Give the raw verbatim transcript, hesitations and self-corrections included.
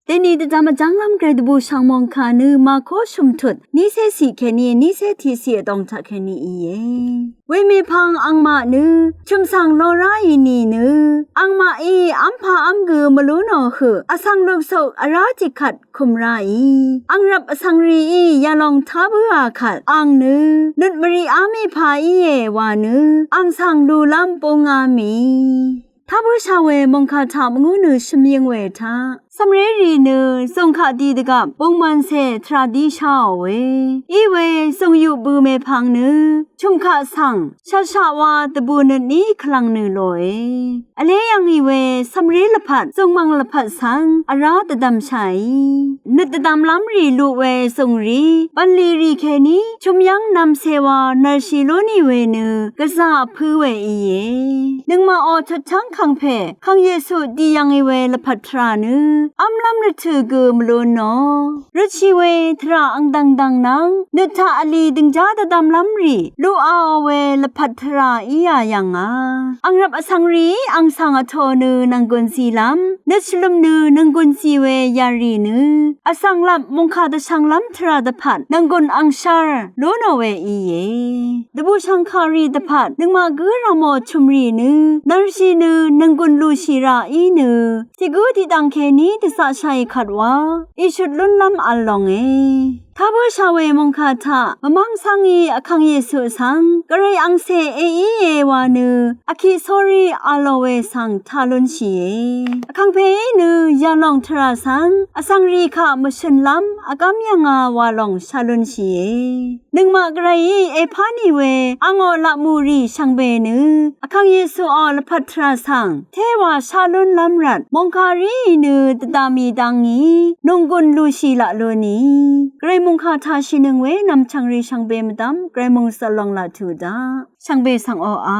Deni dvdvm vjv́nglv́m gvray dvbùshv̀ng mòngkà nø Màko shø̀mtut nícé ciq kèní nícé tiqciq vdòng taq kèní íe. Wemepvng angmaq nø chø̀msv̀ng lo ráì nìnø angmaqí v́mpà v́m gø mvlú nò høq vsvng luksoq vrá tiqkvt kø̀m ráì. Ang rvp vsvng rìí yalòng tá bǿà kvt ang nø nøt mvriqá mèpà íe wa nø ang svng lùlv́m búngá mì. Tá bǿshà we mòngkà taq mvngú nø shø̀myøng we taq cv̀mré rì nø zùng kaq di dvgvp bungmvncè tvrà dí sháò we. Iwe zùng yuq bø̀ mèpvng nø chø̀m kaq svng shaqshaq wa dvbù nøt ní kvlv̀ng nø lòe. Vlé yv̀ngì we cv̀mré lvpat zùng mv̀ng lvpat svng vrá dvdvmshàì. Nøt dvdvmlv́m rì luq we zùng rì bv̀nlì rì kèní chø̀myv́ng nv̄mcē wa nv̀lshì lú nì we nø gvzà vpǿ we íe. Nøngmaqò tøtchv́ng kàngpè kàng Yesu di yv̀ngì we lvpat tvrà nø v́mlv́m rvtø̀ gø mvlú nò røtshì we tvrà ang dv̀ngdv̀ng nvng nøt taq vlì dø̀ngjá dvdvmlv́m rì luqaò we lvpat tvrà í yà yv̀ngà. Ang rvp vsvng rìí ang svng vtō nø nònggùn zìlv́m nøt shvlø̀m nø nònggùn zì we yà rì nø vsvng lvp mòngkà dvshvnglv́m tvrà dvpvt nònggùn angshv́r lú nò we íe. Dvbùshv̀ngkà rì dvpvt nøngmaq gǿ ràmò chø̀mrì nø nv̀lshì nø nònggùn lùshì rà í nø tiq gǿ tiqdv̀ng kèní dvzaqshàì kvt wa ìshøt lúnlv́m v̄l longe. Tá bǿshà we mòngkà taq mvmv́ng cv́ngí vkàng Yesu svng gvray angcè èíe wa nø vkiq sórí v̄l lò we svng tā lúnshìe. Vkàngpèí nø yalòng tvrà svng vsvng rì kaq mvshø̀nlv́m vgv́m yv̀ngà wa lòng shá lúnshìe. Nøngmaq gvrayí èpá nì we angò laqmù rì shvngbe nø vkàng Yesuò lvpat tvrà svng téwa shá lúnlv́m rvt mòngkà rìí nø dvdv̀m mì dvngí nònggùn lùshì laq lú nì. Gvray mòngkà taq shìnøng we nv̀mchv̀ng rì shvngbe mvdv́m gvray mòngsøl lòng laq tuq daq shvngbe svng oqà